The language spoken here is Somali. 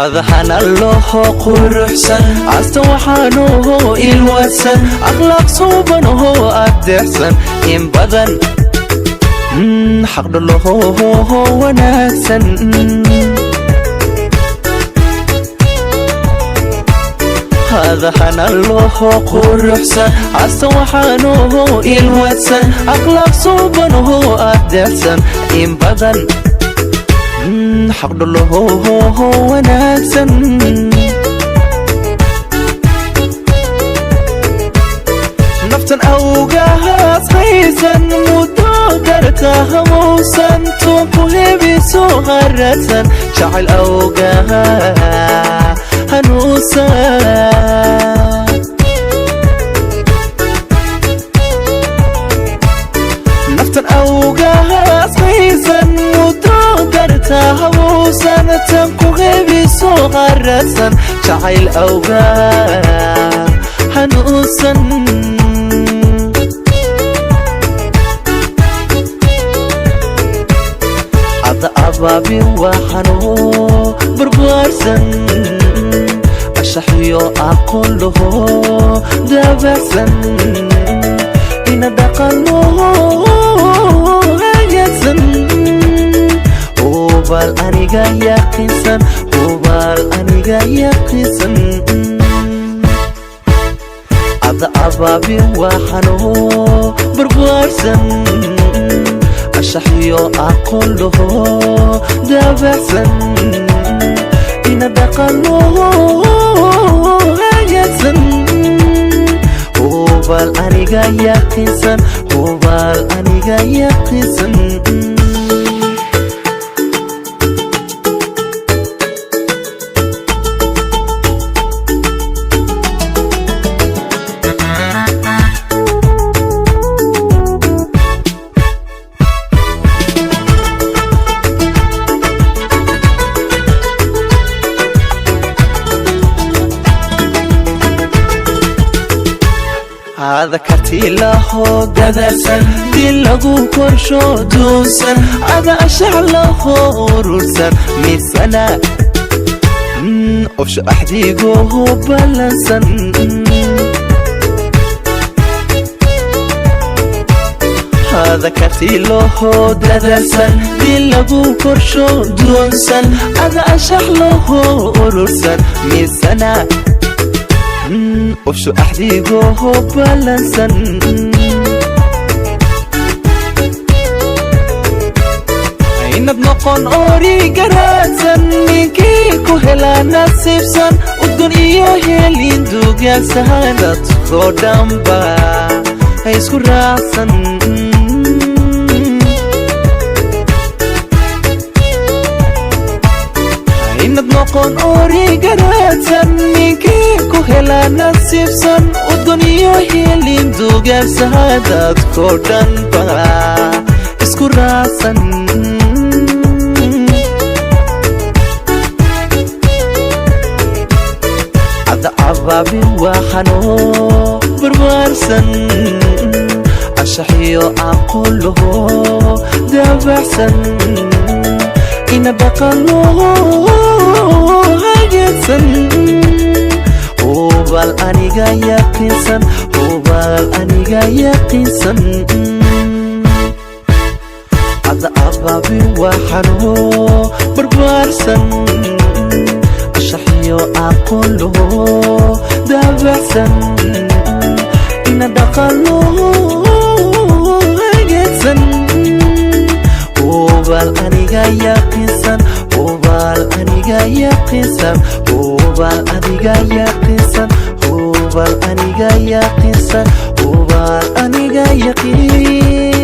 Adaxanalloho quruxsan, asta waxaanuho ilwadsan, akhlaaq suubanoho adeecsan, in badan xaqdhaloho wanaagsan. Adaxanalloho quruxsan, asta waxaanuho ilwadsan, akhlaaq suubanoho adeecsan, in badan xaqdhaloho wanaagsan. Naftan awgahaas haysan muddo darta hamowsan, tuunku hebiso haradsan, jacayl awgaha hanuusan. Naftan awgahaas haysan muddo darta hamowsan, tanku hebiso haradsan, jacayl awgaha hanuusan. Ada abaabin waxaanoo barbaarsan, ashaxyo aqoon laho daabacsan, ina dhaqano hagaagsan. Hubaal aniga yaqiinsan, hubaal aniga yaqiinsan. Ada abaabin waxaanoo barbaarsan, ashaxyo aqoon laho daabacsan, ina dhaqano hagaagsan. Hubaal aniga yaqiinsan, hubaal aniga yaqiinsan. Ada kartilaho dadaalsan, dil lagu korsho duunsan, ada ashax laho urursan, misana ofsho axdigoho ballansan. Ada kartilaho dadaalsan, dil lagu korsho duunsan, ada ashax laho urursan, misana ofsho axdigoho ballansan. Inad noqon ori garaadsan, ninkii ku helaa nasiibsan, udgon iyo helin dugaagsahan, dadkoo dhanba ay isku raacsan. Inad noqon ori garaadsan, ninkii ku helaa nasiibsan, udgon iyo helin dugaagsahan, dadkoo dhanba isku raacsan. Ada abaabin waxaanoo barbaarsan, ashaxyo aqoon laho daabacsan, ina dhaqano hagaagsan. Hubaal aniga yaqiinsan, hubaal aniga yaqiinsan. Ada abaabin waxaanoo barbaarsan, ashaxyo aqoon laho daabacsan, ina dhaqano hagaagsan. Hubaal aniga yaqiinsan, hubaal aniga yaqiinsan, hubaal adiga yaqiinsan, hubaal aniga yaqiinsan, hubaal aniga yaqiin.